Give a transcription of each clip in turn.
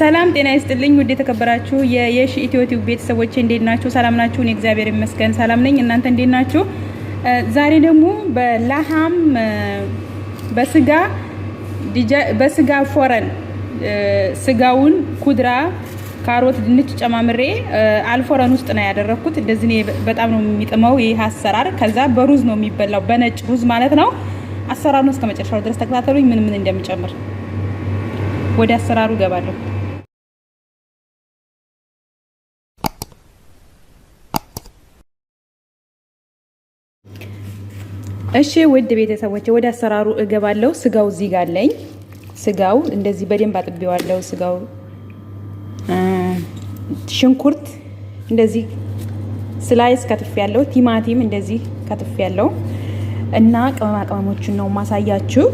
ሰላም ጤና ይስጥልኝ። ውድ የተከበራችሁ የየሺ ኢትዮ ቲዩብ ቤተሰቦቼ እንዴት ናችሁ? ሰላም ናችሁ? እኔ እግዚአብሔር ይመስገን ሰላም ነኝ። እናንተ እንዴት ናችሁ? ዛሬ ደግሞ በ لحم በስጋ فرن ስጋውን خضرة፣ ካሮት፣ ድንች ጨማምሬ الفرن ውስጥ ነው ያደረኩት። እንደዚህ እኔ በጣም ነው የሚጥመው ይህ አሰራር። ከዛ በሩዝ ነው የሚበላው፣ በነጭ ሩዝ ማለት ነው። አሰራሩን እስከ መጨረሻው ድረስ ተከታተሉኝ፣ ምን ምን እንደምጨምር ወደ አሰራሩ ገባለሁ። እሺ ውድ ቤተሰቦቼ ወደ አሰራሩ እገባለሁ። ስጋው እዚህ ጋር አለኝ። ስጋው እንደዚህ በደንብ አጥቤዋለሁ። ስጋው ሽንኩርት እንደዚህ slice ከትፍ ያለው፣ ቲማቲም እንደዚህ ከትፍ ያለው እና ቅመማ ቅመሞችን ነው ማሳያችሁ።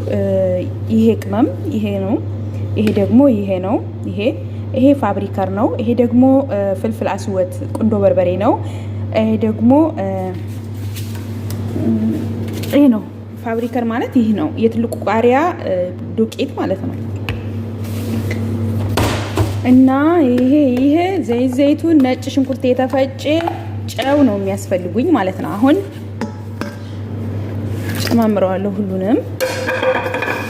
ይሄ ቅመም ይሄ ነው። ይሄ ደግሞ ይሄ ነው። ይሄ ፓፕሪካ ነው። ይሄ ደግሞ فلفل أسود ቁንዶ በርበሬ ነው። ይሄ ደግሞ ይሄ ነው። ፓፕሪካ ማለት ይህ ነው። የትልቁ ቃሪያ ዱቄት ማለት ነው። እና ይሄ ዘይት ዘይቱን፣ ነጭ ሽንኩርት የተፈጨ፣ ጨው ነው የሚያስፈልጉኝ ማለት ነው። አሁን ጨማምረዋለሁ ሁሉንም፣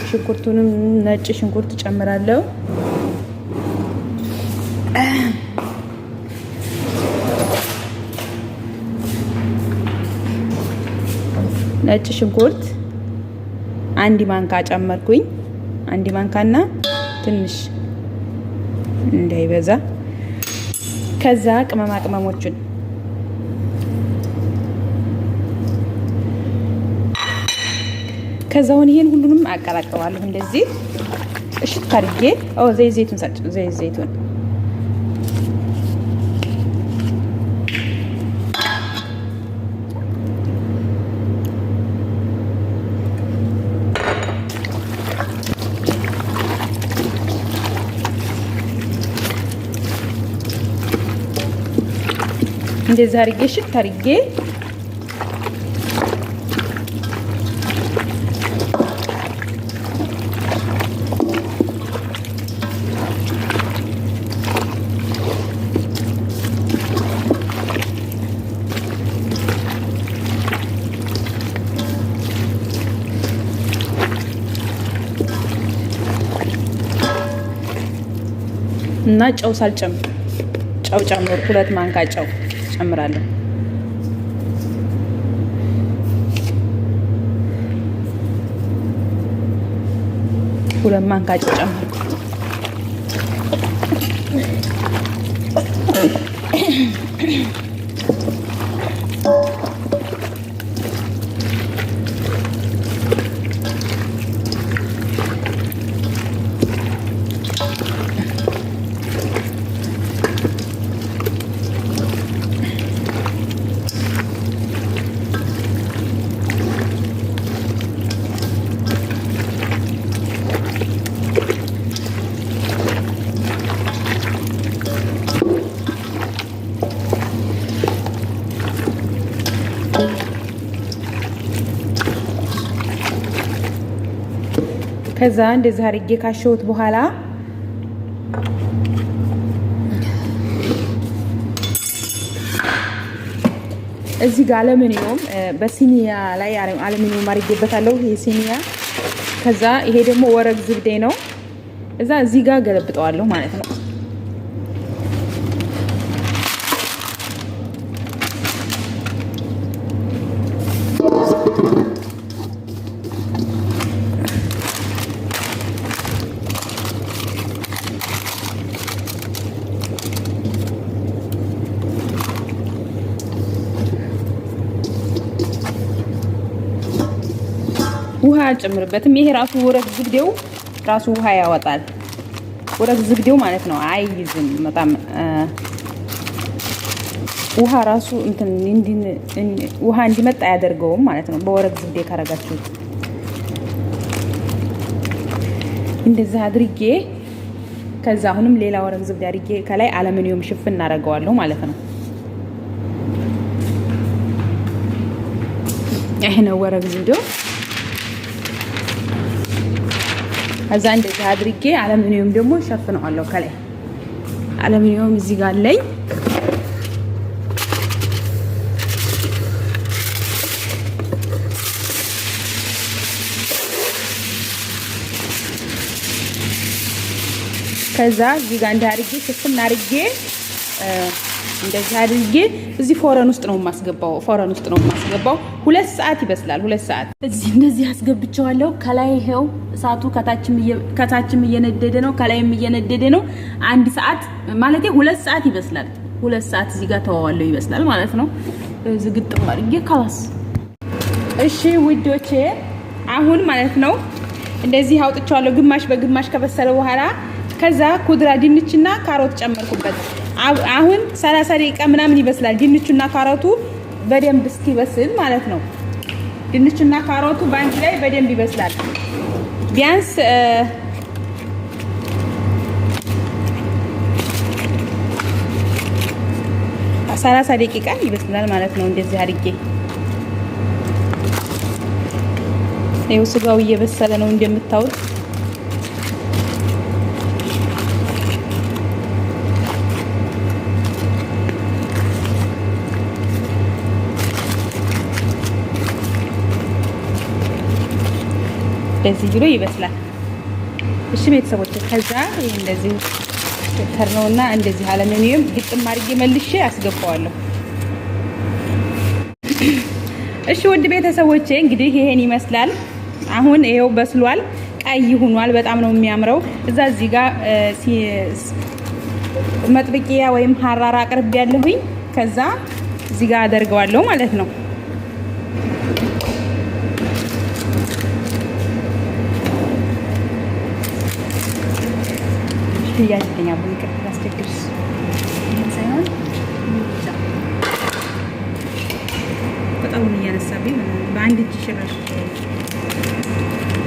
ሽንኩርቱንም ነጭ ሽንኩርት ጨምራለሁ። ነጭ ሽንኩርት አንድ ማንካ ጨመርኩኝ። አንድ ማንካና ትንሽ እንዳይበዛ። ከዛ ቅመማ ቅመሞቹን ከዛ አሁን ይሄን ሁሉንም አቀላቅለዋለሁ እንደዚህ እሽት አድርጌ። ዘይት ዘይቱን ሳጭ፣ ዘይት ዘይቱን እንደዚህ አድርጌ እሽት አድርጌ እና ጨው ሳልጨምር ጨው ጨምር፣ 2 ማንካ ጨው ጨምራለሁ። 2 ማንካ ጨው ጨምርኩ። ከዛ እንደዚህ አድርጌ ካሸሁት በኋላ እዚህ ጋር አለሚኒየም በ صينية ላይ አለሚኒየም አድርጌበታለሁ። ይሄ صينية፣ ከዛ ይሄ ደግሞ ورق زبدة ነው። እዛ እዚህ ጋር ገለብጠዋለሁ ማለት ነው። ውሃ አልጨምርበትም። ይሄ ራሱ ورق زبدة ው ራሱ ውሃ ያወጣል። ورق زبدة ው ማለት ነው። አይይዝም በጣም ውሃ ራሱ እንትን ውሃ እንዲመጣ አያደርገውም ማለት ነው። በ ورق زبدة ካረጋችሁት እንደዛ አድርጌ ከዛ አሁንም ሌላ ورق زبدة አድርጌ ከላይ አለሚኒየም ሽፍን እናደርገዋለሁ ማለት ነው። ይሄ ነው ورق زبدة ው። ከዛ እንደዚህ አድርጌ አለሚኒየም ደግሞ ሸፍነዋለሁ ከላይ። አለሚኒየም እዚህ ጋር አለኝ። ከዛ እዚህ ጋር እንዲህ አድርጌ ሽፍን አድርጌ እንደዚህ አድርጌ እዚህ فرن ውስጥ ነው የማስገባው። فرن ውስጥ ነው የማስገባው። 2 ሰዓት ይበስላል። 2 ሰዓት እዚህ እንደዚህ አስገብቸዋለሁ። ከላይ ይሄው እሳቱ ከታችም እየነደደ ነው፣ ከላይም እየነደደ ነው። 1 ሰዓት ማለት 2 ሰዓት ይበስላል። 2 ሰዓት እዚህ ጋር ተዋዋለሁ፣ ይበስላል ማለት ነው። ዝግጥም አድርጌ خلاص። እሺ ውዶቼ አሁን ማለት ነው እንደዚህ አውጥቼዋለሁ። ግማሽ በግማሽ ከበሰለ በኋላ ከዛ خضرة ድንችና ካሮት ጨመርኩበት። አሁን 30 ደቂቃ ምናምን ይበስላል። ድንቹና ካሮቱ በደንብ እስኪበስል ማለት ነው። ድንቹና ካሮቱ በአንድ ላይ በደንብ ይበስላል። ቢያንስ 30 ደቂቃ ይበስላል ማለት ነው። እንደዚህ አድርጌ ይኸው ስጋው እየበሰለ ነው እንደምታዩት። እንደዚህ ብሎ ይበስላል። እሺ ቤተሰቦች፣ ከዛ ይሄ እንደዚህ ነውና እንደዚህ አለሚኒየም ግጥም አድርጌ መልሼ አስገባዋለሁ። እሺ ውድ ቤተሰቦቼ እንግዲህ ይሄን ይመስላል። አሁን ይሄው በስሏል፣ ቀይ ሆኗል። በጣም ነው የሚያምረው። እዛ እዚህ ጋር መጥብቂያ ወይም ሀራራ አቅርቤ ያለሁኝ ከዛ እዚህ ጋር አደርገዋለሁ ማለት ነው። እያዝልኝ አቡ ይቅርታ ላስቸግርሽ። ይሄን ሳይሆን በጣም እያነሳብኝ በአንድ እጅ ሽራሽ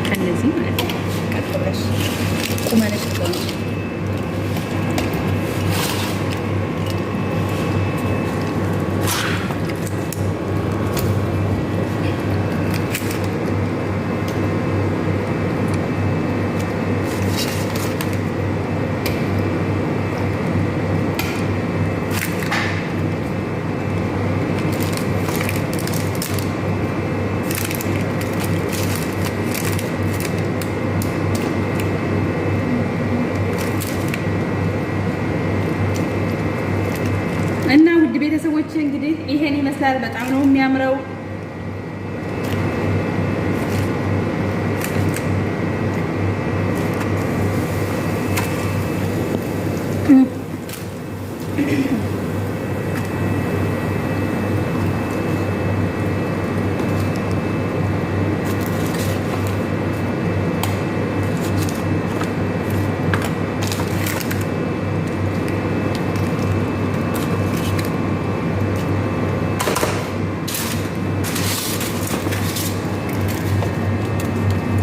ከነዚህ ማለት ነው። ቀጥ ብለሽ ቁመነሽ እና ውድ ቤተሰቦች እንግዲህ ይሄን ይመስላል። በጣም ነው የሚያምረው።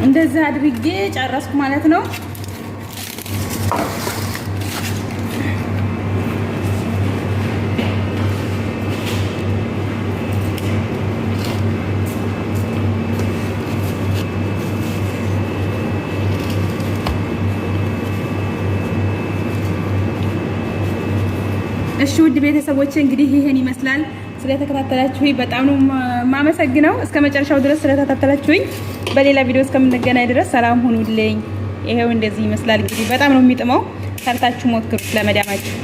እንደዚህ አድርጌ ጨረስኩ ማለት ነው። እሺ ውድ ቤተሰቦቼ እንግዲህ ይሄን ይመስላል። ስለተከታተላችሁኝ በጣም ነው የማመሰግነው። እስከ መጨረሻው ድረስ ስለተከታተላችሁኝ፣ በሌላ ቪዲዮ እስከምንገናኝ ድረስ ሰላም ሁኑልኝ። ይሄው እንደዚህ ይመስላል እንግዲህ በጣም ነው የሚጥመው። ሰርታችሁ ሞክሩት ለመዳማችሁ።